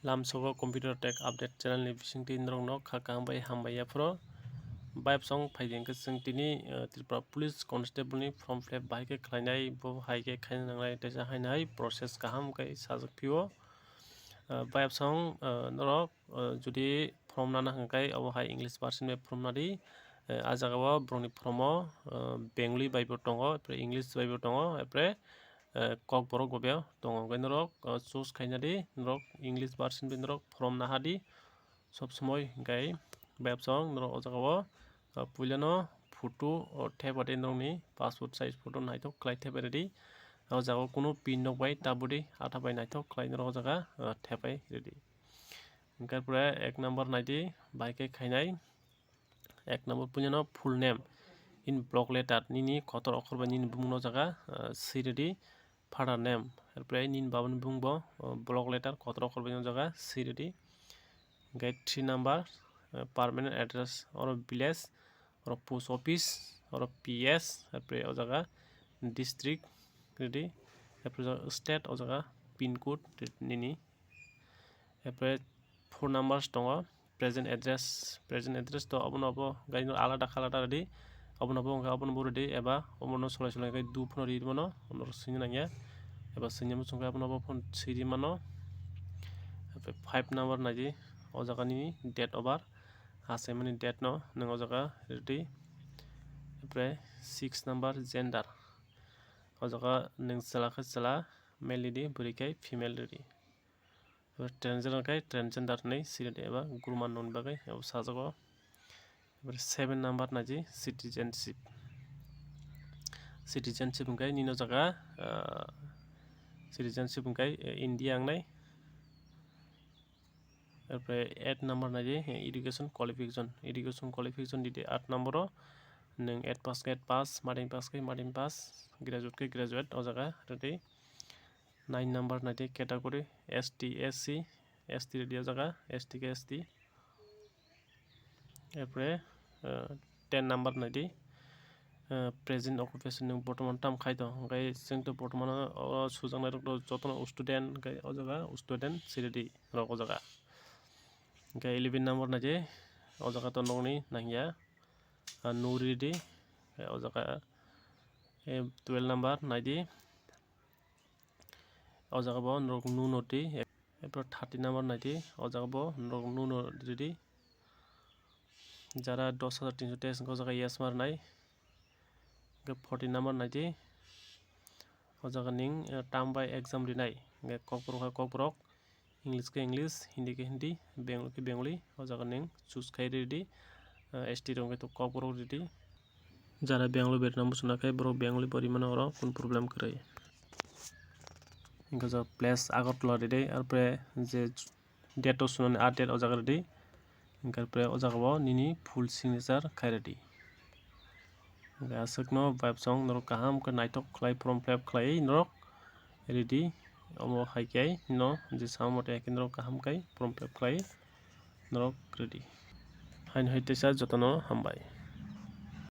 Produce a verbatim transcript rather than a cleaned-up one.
Lamsogo Computer Tech Update channel ni bisingtwi norokno kha kaham bai hambai yaphro. Bayapsong phaidi hwnkhe chwng tini, eh, Tripura Police Constable ni form fill up bahai khe khlainai, bo hai khe khaina nangnai teisa haino hai process kaham khe sajak phio. Eh, bayapsong, eh, norok, eh, jodi form nana hwnkhe obo hai English version bai form nadi. Eh, ah jagao borokni form o, eh, Bengali bai bo tongo, apre English bai bo tongo, apre eh, Kokborok bo beo tongo. Hwnkhe norok, eh, choose khaina di, norok English version bai norok form naha di. Sob somoi hwnkhe bayapsong norok o jagao, eh, puilano photo, o, thepadi norokni passport size photo naithok khlai thepai redi. O jagao kunu pin nok bai tabudi atha bai naithok khlai norok o jaga, eh, thepai redi. Hwnkhe pore ek number naidi, bahai khe khainai. Ek number puinano full name in block letter, nini kotor okhor bai nini bumung no jaga, ah, swi redi. Father name, arpore nini baba ni bumung bo, ah, block letter kotor okhor bai no jaga swi redi. Hwnkhe three number, ah, permanent address, oro village, oro post office, oro P S, arpore o jaga district redi, arpore state, o jaga pin code nini. Arpore four numbers tongo, present address, present address to obono obo gaino alada khe alada redi, obono obo hwnkhe obono bo redi, eba obono solai solai khe do phano ri mano, obono swina nangya, eba swina muchung khe obono obo phano swi ri mano. Arpore five number naidi, o jaga nini date of birth, achaimani date no nwng o jaga redi. Arpore six number gender, o jaga nwng chwla khe chwla male redi, bwrwi khe female redi. Transgender khe transgender hinwi siri di eba guruman nokni bagwi abo sajago. Seven number naidi citizenship. Citizenship hwnkhe nini o jaga, ah, citizenship hwnkhe, eh, India wngnai. Arpore eight number naidi, eh, education qualification. Education qualification didi eight number o nwng eight pass khe eight pass, madhyamik pass khe madhyamik pass, graduate khe graduate o jaga redi. Nine number naidi category, S T, S C, S T redi o jaga, S T khe S T. Arpore, eh, ten number naidi, eh, present occupation nwng bortoman tam khai tong, hwnkhe chwng to bortoman o sujaknai rok to jotono student, hwnkhe o jaga student siri di rok o jaga. Hwnkhe eleven number naidi, o jaga to nokni nangya, ah, nw ridi, o jaga, eh, twelve number naidi. O jaga bo norok nw no di. Arpore thirty number naidi. O jaga bo norok nw no ridi. Jara dos hajar tinso teis hwnkhe o jaga yes ma rwnai. Hwnkhe forty number naidi. O jaga nwng, eh, tam bai exam rinai. Hwnkhe Kokborok hai Kokborok. English khe English, Hindi khe Hindi, Bengali khe Bengali, o jaga nwng choose khai ridi, ah, S T rok hwnkhe to Kokborok ridi. Jara Bengali berna muchungna khe borok Bengali bo rimano oro, kun problem kwrwi. Hwnkhe o jaga place Agartala ridi, arpore je date o sunani a date o jaga ridi. Hwnkhe arpore o jaga o nini full signature khai ridi. Hwnkhe aswkno bayapsong norok kaham khe naithok khlai form fill up khlaiwi norok ridi. Omo hai khe no je sama mate hai khe norok kaham khe form fill up khlai norok ridi. Haino hai teisa jotono hambai.